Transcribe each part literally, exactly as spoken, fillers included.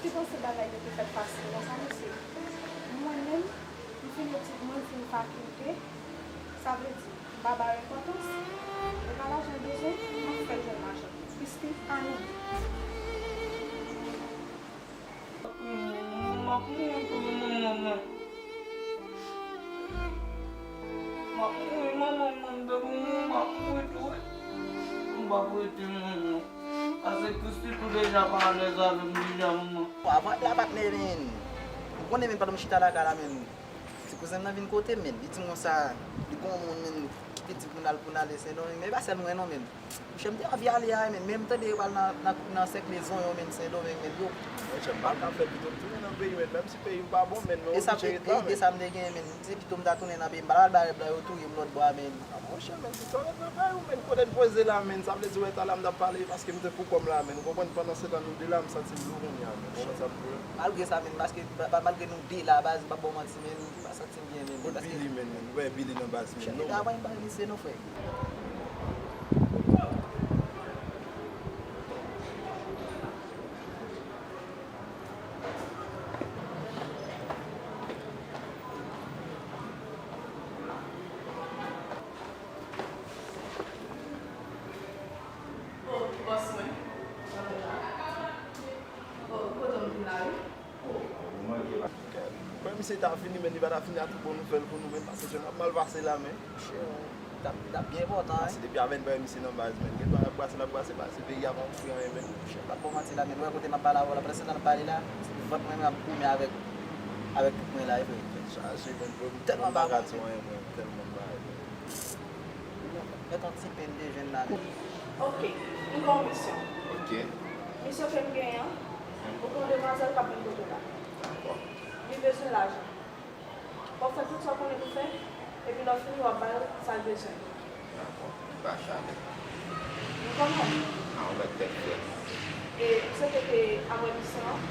Ki panse bagay yo te fèt fasil konsa, mesye? Mwen menm, m fin etid mwen, m fin fakilte, sa vle di, m pa ba yo enpòtans, e pa lajan l bezwen, m ap fè l jwenn lajan. Piske pa nou. M ap mouri pou manman mwen. M ap mouri, manman mwen, m te pou mouri, m ap mouri tou wi. M p ap rete, manman. Paske Christy tou deja pa alèz avè m deja, manman. Bon, avan la patnè, men. Ou konnen, men, pandan m chita lakay la, men, ti kouzen m nan vin kote m, men. Li di m konsa, li gon moun, men, ki te di pou n al, pou n ale Sendomeng. Men e pa sèl mwen non, men. Monchè, m te anvi ale a, men, men m tande yo pral nan, nan, nan sèk lezon yo, men, Sendomeng, men, yo. Monchè, m pa ka fè, pito m tounen nan peyi, men, menm si peyi m pa bon, men, men oblije ret la, men. E de sa m te genyen, men, m di pito m ta tounen nan peyi m, m pa ta pral ba rèv la, yo touye m lòt bò a, men. A, monchè, men, si w ret nan peyi w, men, kote n poze la, men, sa vle di, wè, talè a m t ap pale, paske m te pou kò m la, men, ou konprann, pandan se tan nou de la, m santi m lou kounye a, men, ou konprann sa m di w la? Malgre sa, men, paske, pa, pa, malgre nou de la, baz, m p ap ba w manti, men, m pa santi m byen, men, men, paske Billy, men, men, nou wè Billy nan baz, men, non, men. Misye pa bay m pa misye non, frè. Oh, bòs mwen. Oh, poto m vin la, wi. Frè misye ta fini, men li pa ta fini a tout bon nouvèl pou nou, men, paske jan n ap mal pase la, men. Monchè, t ap, t ap byen enpòtan, wi. Paske depi avè n frè misye nan baz, men, gen tan y ap brase, n ap brase, brase peyi a pa montre anyen, men. Monchè, m p ap ba w manti la, men, ou wè kote m ap pale avè w la, pandan se tan n ap pale la, se vant mwen menm ap goumen avèk, avèk tout mwen la, wi, frè. Tèt chaje, men, bro, m tèlman m pa ka di w anyen, mwen, tèlman m pa. Mèt yon ti pen de jèn la, men. Ok, m gen yon misyon. Ok. Misyon ke m genyen an, ou gen yon demwazèl k ap vin kote w la. Dakò. Li bezwen lajan. W ap fè tout sa w konnen pou fè, epi lè w fini, w ap ba l sa l bezwen. Dakò. M pa chale. Nou konprann? A, ou mèt tèt frèt. E m swete ke apre misyon an,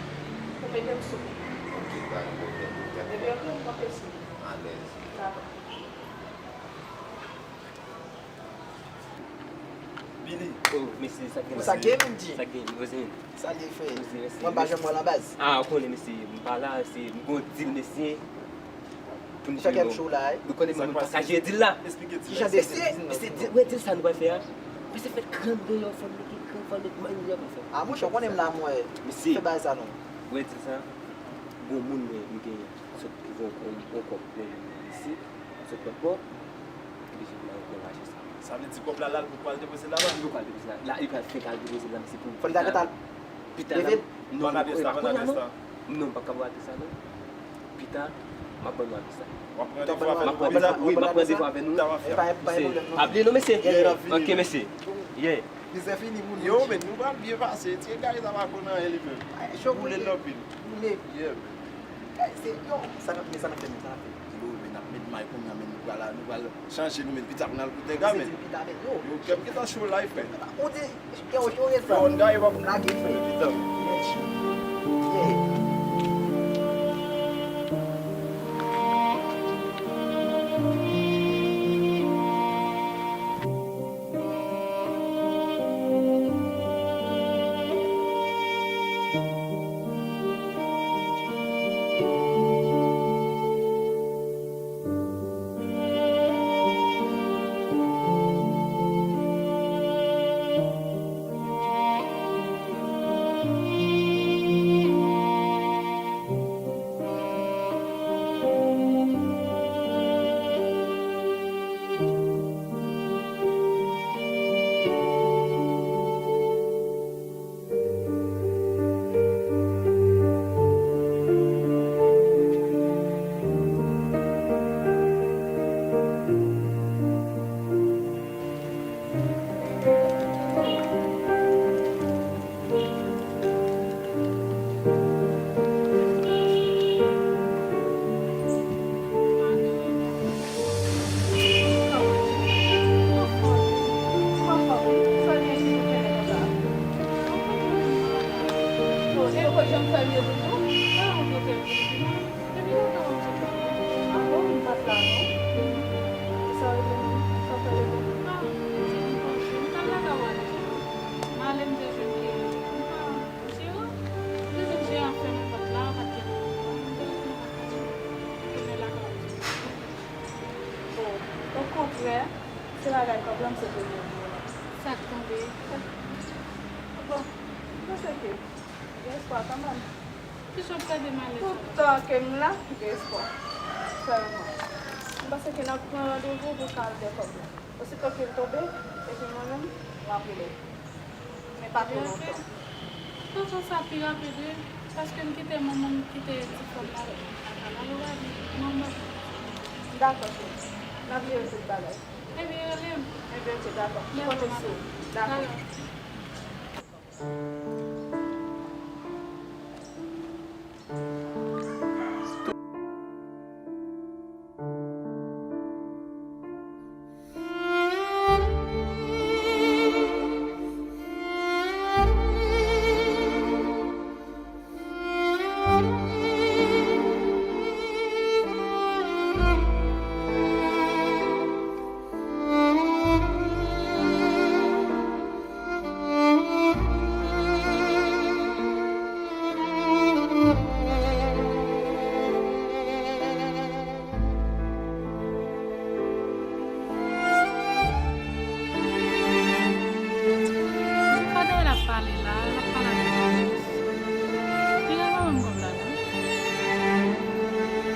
ou mete m sou pye. Ok, pa gen pwoblèm. Epi ok, m konte sou ou. Alèz. Dakò. Billy. Oh, mesye, sa k gen la? Sa k gen, menm di? Sa k gen, nou bezwen. Sa l ye, frè? Mwen pa janm wè l nan baz. Ah, ou konnen, mesye, m pa la, se, m gon deal, mesye. Pou n jere. Ou konnen mwen, mwen pa ka jere deal la. Mesye, mesye, wè deal sa nou pral fè a? Mesye, fè kran deyò, fò n mete kran, fò n mete mannyè pou fè. Ah, monchè, ou konnen m la, mwen. Mesye. Fè bagay sa non. Wè deal sa, gon moun mwen, m genyen. Sot twouve yon, yon, yon kòb pou mwen isi, sot lòt bò, epi se pou la yo pran lajan sa. Sa vle di kòb la, la, l poko al depoze l laba? Li poko al depoze l la. La, li pral fèk al depoze l la, men se pou pita. Fò li ta gentan al leve l? Non, kounye a non. Non, m pa ka ba w adrès la, non. Pita, m ap ban nou adrès la. W ap pran randevou avè nou? Wi, m ap pran randevou avè nou. E pa, pa gen pwoblèm, non. Pa bliye non, mesye. Ok, mesye. Yeah. Mizè fini pou nou. Yo, men nou pral byen pase. Ti egare sa pa konn anyen li menm. Boule l anpil. Boule. Yeah, men. Eh, se, yo, sa n ap, men sa n ap fè, men sa n ap fè. Yo, men n ap met may kounye a, men nou pral, nou pral chanje nou, men pita pou n al koute gars, men. Yo, kè m gentan cho la, frè. Ou di, yo, yo, yo, yo, n gaye, pa pou lage, frè. Pita. Yeah. Bagay kòb la, m se premye jou la. Sa k tonbe? Bon, m panse ke gen espwa kanmenm. Kijan w pèdi malè sa? Tout tan ke m la, gen espwa. Sèlman. M panse ke n ap pran randevou pou sa al dèyè kòb la. Osito ke l tonbe, epi mwen menm, m ap rele w. Men pa twò lontan. Tout sa pi rapid, wi, paske m kite manman m kite ti fanm la nan kay la, ou pa di, manman. Dakò, cheri. N ap jere tout bagay. Ebyen, rele m. Ebyen, ok, dakò. M konte sou ou. Dakò. Talè. Fadè l ap pale la, l ap pale avèk Malis. Li pa ban m kòb la, non.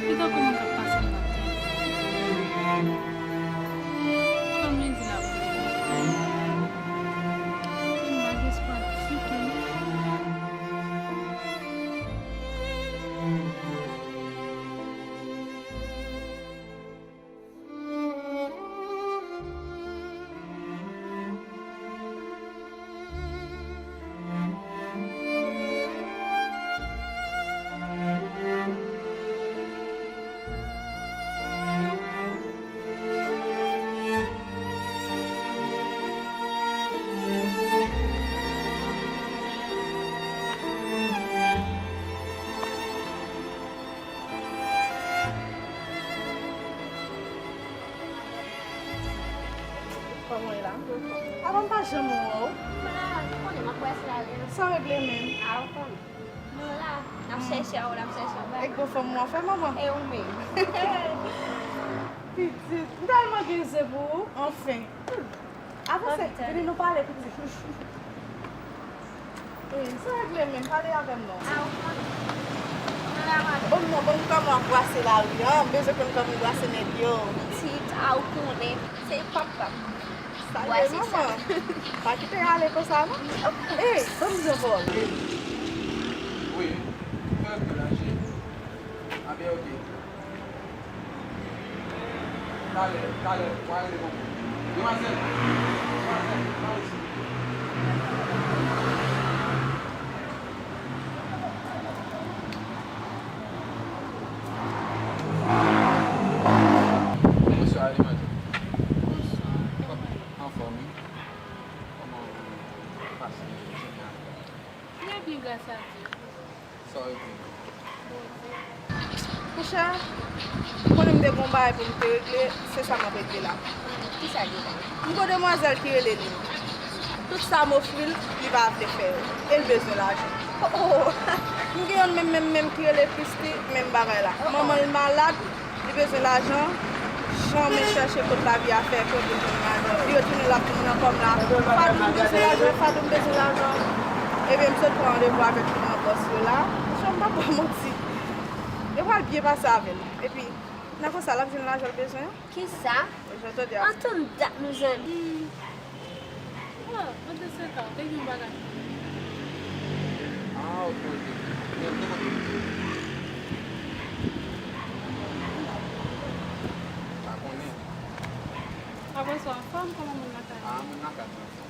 Li tankou moun k ap pase nan tèt. Kòm li di l ap rele. M pa gen espwa ditou, non. Kòman w ye la? Avan m pa janm wè w. Mwen la, ou konnen, m ap brase lari a. Sa w regle menm? A, ou konnen. Nou la, n ap chèche a, ou la, n ap chèche a. E gwo fanm ou an fè, manman? E ou menm? Pitit, m tèlman gen zen pou ou, anfen. Avanse, vini nou pale, pitit. Wi, sa regle menm, pale avè m non. A, ou konnen. Mwen la, madanm. Bon, non, bon, m kòman w ap brase lari a, m bezwen konn kòman w brase nèg yo. Pitit, a, ou konnen, se pap pap. Salye manman. Pa kite y ale konsa non. Ey, ban m di yon pawòl. Wi, fè l pi laj. A byen, ok. Talè, talè, w a rele manman. Demwazèl, demwazèl, pa resi. Bonswa, demwazèl. Bonswa, kòman w ye? Anfòm, wi. Kòman w pase jounen an? Trè byen, gras a Dye. Sa w regle? Bondye. Monchè, ou konnen m te gen yon bagay pou m te regle, se sa m ap regle la. Kisa gen la? M gen yon demwazèl ki rele li. Tout sa m ofri l, li pa vle fè yo. E l bezwen lajan. Oh, oh. M gen yonn menm, menm, menm ki rele Christy, menm bagay la. Oh, oh. Manman l malad, li bezwen lajan, janmen chèche kot lavi a fè, kote l jwenn lajan. Li retounen l ap di moun nan kòm la, Fadou m bezwen lajan, Fadou m bezwen lajan. Ebyen, m sot pran randevou avèk youn nan bòs yo la. Jan m pa ba w manti. Yo pral byen pase avè l. Epi, nan konsa, l ap jwenn lajan l bezwen an. Kisa? Jan w tande a. Antann dat nou zanmi. Ah, mwen te se ka, te gen yon bagay. Ah, ok, ok. Men, de kote? Pa konnen. Apre sa, anfòm, kòman moun lakay? Ah, moun lakay mwen anfòm.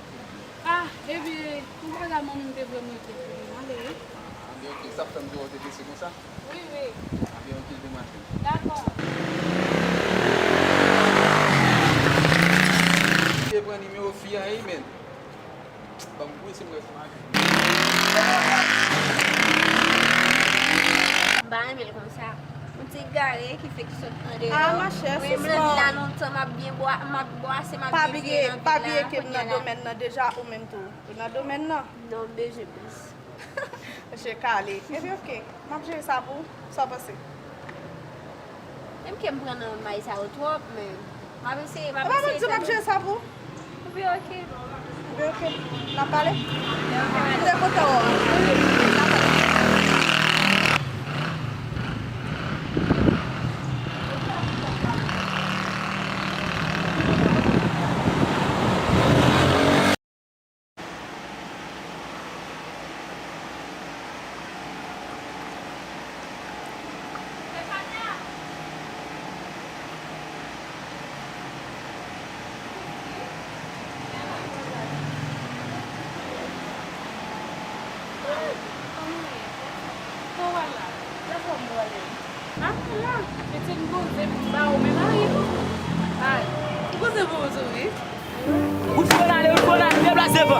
Ah, ebyen, yon bagay manmi m te voye m rete pou li, m ale wi. Ah, men ok, sa fè m te wè w te prese konsa. Wi, wi. Ebyen, ok, demwazèl. Dakò. Li te pran nimewo fi a, wi, men. Ban m, wi, se mwen, se mwen. M pa renmen l konsa. Yon ti gare ki fèk sot andeyò. Ah, machè, sispann. Wi, m ret la lontan, m ap byen bwa-, m ap bwase, m ap byen fye nan vil la. Pa bliye, pa bliye ke m nan domèn nan deja, ou menm tou. Ou nan domèn nan? Non, m bezwen plis. Mesye kale. Ebyen, ok. M ap jere sa pou ou. Sa w panse? Menm ke m pran nan may sa yo twòp, men M ap eseye, m ap eseye. E pa mwen di w m ap jere sa pou ou? Wi, ok. Wi, ok. N ap pale? Wi, ok. M te kontan wè w. Wi, wi, wi, n ap pale. Pitit m poze m ba ou men mari nou. Ay. Ou poze pou ou tou, wi. Wout fò n ale, wout fò n ale, deplase pa.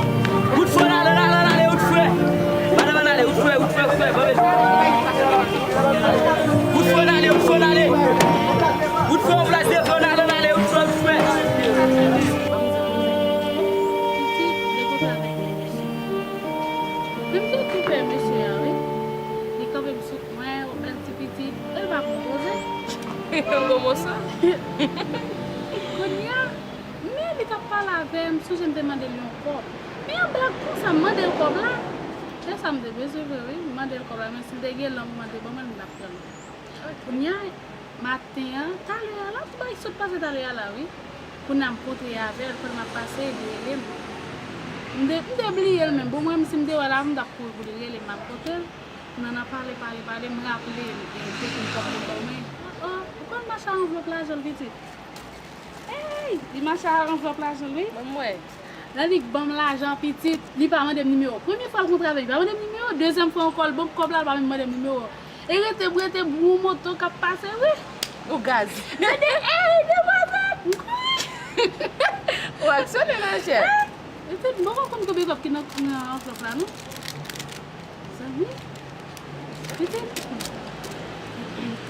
Wout fò n ale, n ale, n ale, wout fò. Madanm, n ale, wout fò, wout fò, wout fò, wout fò. Wout fò n ale, wout fò n ale. Wout fò, wout fò, wout fò, wout fò. Menm te tou pè mesye a, wi. Li kanpe m sou kwen, yon bèl ti pitit. E l pa pran poze. Yon gwo moso. Kounye a, men li t ap pale avè m, m sonje m te mande l yon kòb. Men yon blag konsa, m mande l kòb la. Se sa m te bezwen vre, wi. M mande l kòb la, men si l te gen lan pou mande ban mwen l, m t ap pran l. Kounye a, maten an, talè a la, tout bagay ki sot pase talè a la, wi. Kounye a, m kontre avè l, pandan m ap pase, li rele m. M te, m te bliye l menm. Bon, mwen menm, si m te wè l avan, m t ap kouri pou li rele m, m al kote l. Kounye a, n ap pale, pale, pale, m raple l, e, kote m kòb li ban mwen. O, o, ou konn mache a anvlòp lajan l, pitit? Ey! Li mache a anvlòp lajan l, wi. Ban m wè. Lè li ban m lajan, pitit, li pa mande m nimewo. Premye fwa l kontre avè m, li pa mande m nimewo. Dezyèm fwa ankò, l ban m kòb la, li pa menm mande m nimewo. E rete m rete m, yon moto k ap pase, wi. Ou gaz. Gade, ey, demwazèl, m kouri. Ou aksyone, machè. Ey, pitit, m poko konn konbyen kòb ki nan, nan anvlòp la, non. Zanmi. Pitit.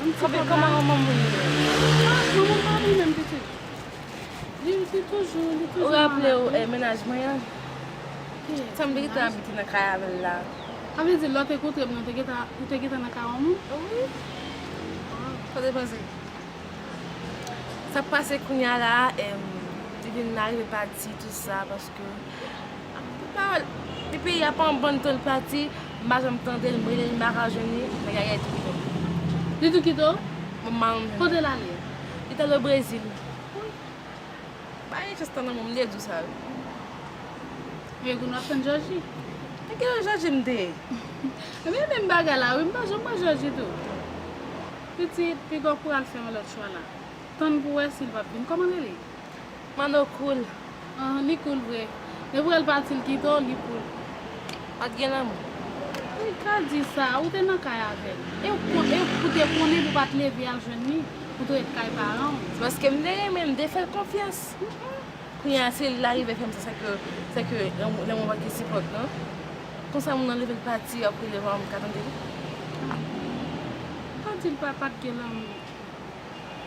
Yon ti kòb la. Kòman manman w ye? Ah, manman m pa vin menm, pitit. Li, li toujou, li toujou malad, wi. Ou raple w, eh, mennaj mwen an? Ki? Sa m te gentan abite nan kay avè l la. Sa vle di, lè w te kontre m nan, ou te gentan, ou te gentan nan kay yon moun? Wi. Sa w te panse? Sa k pase kounye a la, em, li vin arive pati, tou sa, paske, anpil pawòl, li peyi a pa yon bann tan l pati, m pa janm tande l, m rele l, m pa ka jwenn li, nèg la tou kite m. Li tou kite w? Mwen, mwen menm. Kote l ale? Li t al o Brezil. Wi. Pa gen chans tan nan mwen, m te di w sa, wi. E kounye a w ap tann Jòji? E ki lè Jòji m te ye? Ebyen, menm bagay la, wi, m pa janm wè Jòji tou. Pitit, piga w kouri al fè yon lòt chwa la. Tann pou w wè si l p ap vin. Kòman l rele? Mano Cool. Ahn, li cool vre. Depi w wè l pati, l kite w, li cool. Pa t gen lanmou. Ou ka di sa, ou te nan kay avè l. E ou kon-, e ou te konnen pou w pa t leve al jwenn li, pou w te ret kay paran w. Se paske m te renmen, m te fè l konfyans. Kounye a, si l arive fè m sa, sèke, sèke lanmou, lanmou pa gen sipòt, non. Konsa, moun nan leve l pati, apre l leve, m ka tande l. Pa di l pa, pa t gen lanmou.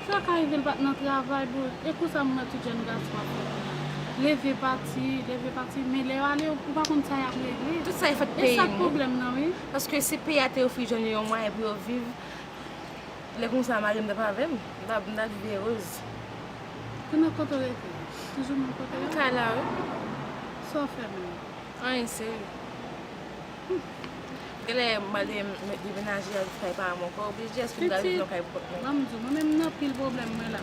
Sa ka rive l pa t nan travay, bon, e konsa m wè tout jèn gason ap fè kounye a. Leve pati, leve pati, men lè yo ale, ou pa konn sa y ap regle. Tout sa e fòt peyi nou. E sa k pwoblèm nan, wi. Paske si peyi a te ofri jèn yo yon mwayen pou yo viv, lè konsa mari m t ap avè m, m t ap, m t ap viv erez. Kounye a kote w rete? Toujou menm kote a? M kay la, wi. Sa w fè menm? Anyen serye. Genlè m al de-, demenaje al kay paran m ankò, oblije, èske m ta viv nan kay pou kont mwen? Ban m di w, mwen menm m nan pil pwoblèm mwen la.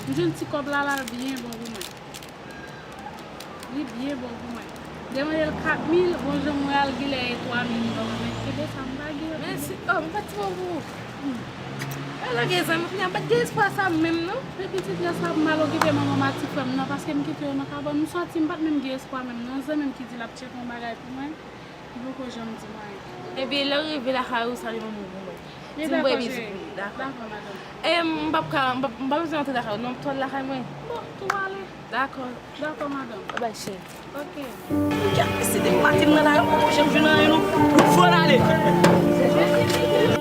M jwenn ti kòb la, la, l byen bon pou mwen. Li byen bon pou mwen. Demande l kat mil, bon jan mwen al genlè e twa mil li ban mwen, men kenbe sa m pa gen yo. Mèsi, oh, m pa ti bon pou ou. Alò gen zanmi, kounye a m pa t gen espwa sa menm non. Men pitit, lè sa m al okipe manman m ak ti frè m nan, paske m kite yo nan kabann, m sòti, m pa t menm gen espwa menm non, zanmi m ki di l ap tcheke yon bagay pou mwen, li poko janm di m anyen. Ebyen, lè w rive lakay ou, salye manmi w pou mwen. Di m voye bizou pou li, dakò? Dakò, madanm. E, m p ap ka, m p ap, m pa bezwen antre lakay ou non, m tou al lakay mwen. Bon, tou ale. Dakò. Dakò, madanm. Babay, cheri. Ok. Gad, mesye, depi maten m nan la, yo poko janm jwenn anyen non. Wout fò n ale.